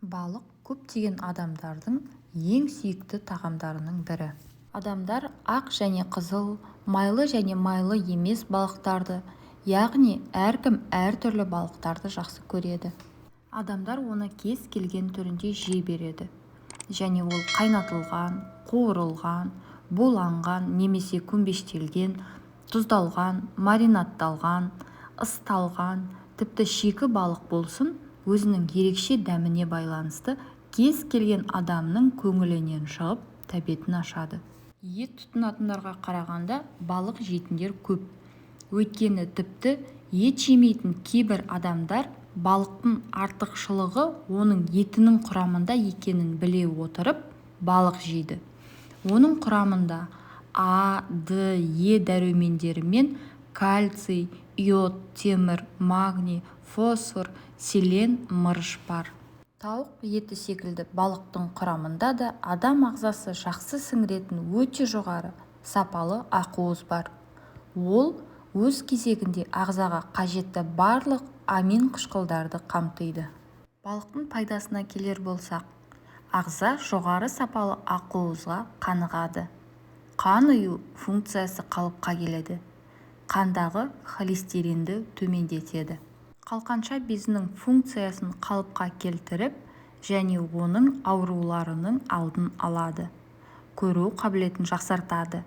Балық көптеген адамдардың ең сүйікті тағамдарының бірі. Адамдар ақ және қызыл, майлы және майлы емес балықтарды, яғни әркім әртүрлі балықтарды жақсы көреді. Адамдар оны кез келген түрінде жей береді және ол қайнатылған, қуырылған, буланған немесе көмпештелген, тұздалған, маринадталған, ысталған, тіпті шикі балық болсын, өзінің ерекше дәміне байланысты кез келген адамның көңілінен шығып, тәбетін ашады. Ет тұтынатындарға қарағанда балық жейтіндер көп. Өйткені тіпті ет жемейтін кейбір адамдар балықтың артықшылығы оның етінің құрамында екенін біле отырып, балық жейді. Оның құрамында А, Д, Е дәрумендерімен кальций, йод, темір, магний, фосфор, селен, мырыш бар. Тауық еті секілді балықтың құрамында да адам ағзасы жақсы сіңіретін өте жоғары сапалы ақуыз бар. Ол өз кезегінде ағзаға қажетті барлық аминқышқылдарды қамтиды. Балықтың пайдасына келер болсақ, ағза жоғары сапалы ақуызға қанығады. Қан ұю функциясы қалыпқа келеді. Қандағы холестеринді төмендетеді. Қалқанша безінің функциясын қалыпқа келтіріп және оның ауруларының алдын алады. Көру қабілетін жақсартады.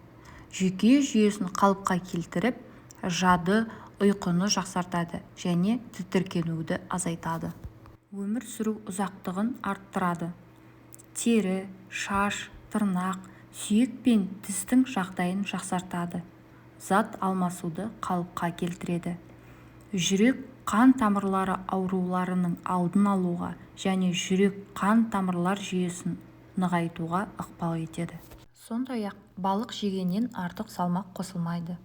Жүйке жүйесін қалыпқа келтіріп, жады, ұйқыны жақсартады және тітіркенуді азайтады. Өмір сүру ұзақтығын арттырады. Тері, шаш, тырнақ, сүйек пен тістің жағдайын жақсартады. Зат алмасуды қалыпқа келтіреді. Жүрек қан тамырлары ауруларының алдын алуға және жүрек-қан тамырлар жүйесін нығайтуға ықпал етеді. Сондай-ақ балық жегеннен артық салмақ қосылмайды.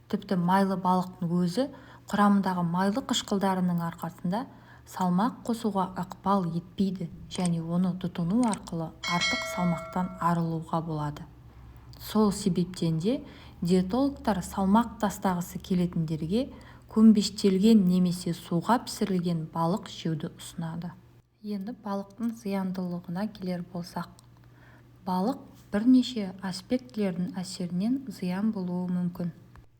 Тіпті майлы балықтың өзі құрамындағы майлы қышқылдарының арқасында салмақ қосуға ықпал етпейді және оны тұтыну арқылы артық салмақтан арылуға болады. Сол себептен де диетологтар салмақ тастағысы келетіндерге көмпештелген немесе суға пісірілген балық жеуді ұсынады. Енді балықтың зияндылығына келер болсақ, балық бірнеше аспектілердің әсерінен зиян болуы мүмкін.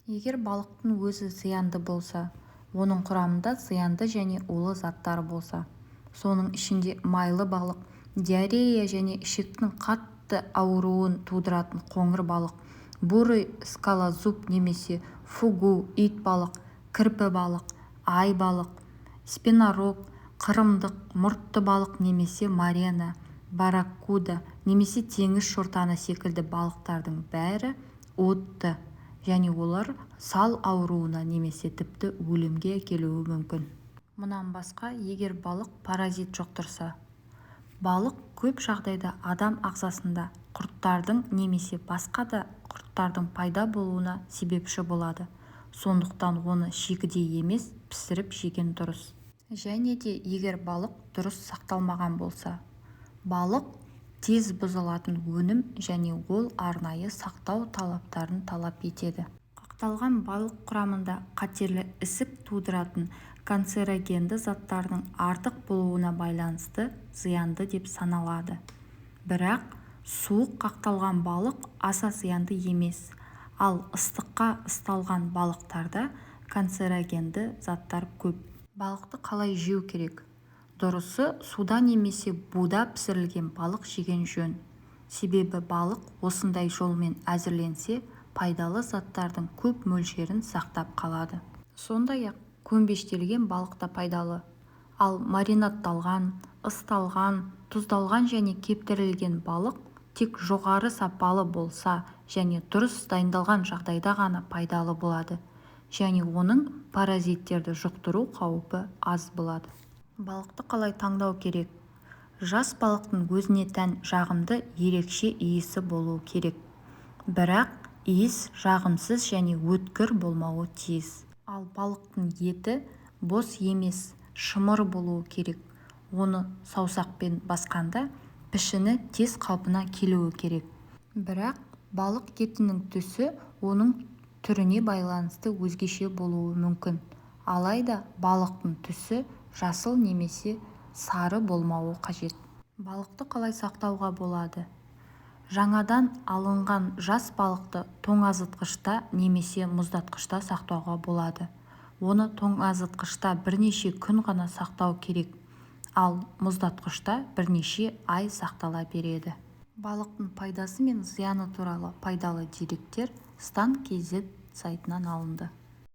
Егер балықтың өзі зиянды болса, оның құрамында зиянды және улы заттар болса, соның ішінде майлы балық, диарея және ішектің қатты ауруын тудыратын қоңыр балық, бурый скалозуб немесе фугу, итбалық, кірпі балық, ай балық, спинорог, қырымдық, мұртты балық немесе морена, барракуда немесе теңіз шортаны секілді балықтардың бәрі уытты және олар сал ауруына немесе тіпті өлімге әкелуі мүмкін. Мұнан басқа, егер балық паразит жұқтырса. Балық көп жағдайда адам ағзасында құрттардың немесе басқа да құрттардың пайда болуына себепші болады. Сондықтан оны шикідей емес, пісіріп жеген дұрыс. Және де егер балық дұрыс сақталмаған болса. Балық тез бұзылатын өнім және ол арнайы сақтау талаптарын талап етеді. Қақталған балық құрамында қатерлі ісік тудыратын канцерогенді заттардың артық болуына байланысты зиянды деп саналады. Бірақ суық қақталған балық аса зиянды емес, ал ыстыққа ысталған балықтарда канцерогенді заттар көп. Балықты қалай жеу керек? Дұрысы суда немесе буда пісірілген балық жеген жөн. Себебі балық осындай жолмен әзірленсе, пайдалы заттардың көп мөлшерін сақтап қалады. Сондай-ақ көмпештелген балық та пайдалы. Ал маринадталған, ысталған, тұздалған және кептірілген балық тек жоғары сапалы болса және дұрыс дайындалған жағдайда ғана пайдалы болады және оның паразиттерді жұқтыру қаупі аз болады. Балықты қалай таңдау керек? Жас балықтың өзіне тән жағымды ерекше иісі болуы керек. Бірақ иіс жағымсыз және өткір болмауы тиіс. Ал балықтың еті бос емес, шымыр болуы керек. Оны саусақпен басқанда пішіні тез қалпына келуі керек. Бірақ балық етінің түсі оның түріне байланысты өзгеше болуы мүмкін. Алайда балықтың түсі жасыл немесе Сары болмауы қажет. Балықты қалай сақтауға болады? Жаңадан алынған жас балықты тоңазытқышта немесе мұздатқышта сақтауға болады. Оны тоңазытқышта бірнеше күн ғана сақтау керек, ал мұздатқышта бірнеше ай сақтала береді. Балықтың пайдасы мен зияны туралы пайдалы деректер Стан kz сайтынан алынды.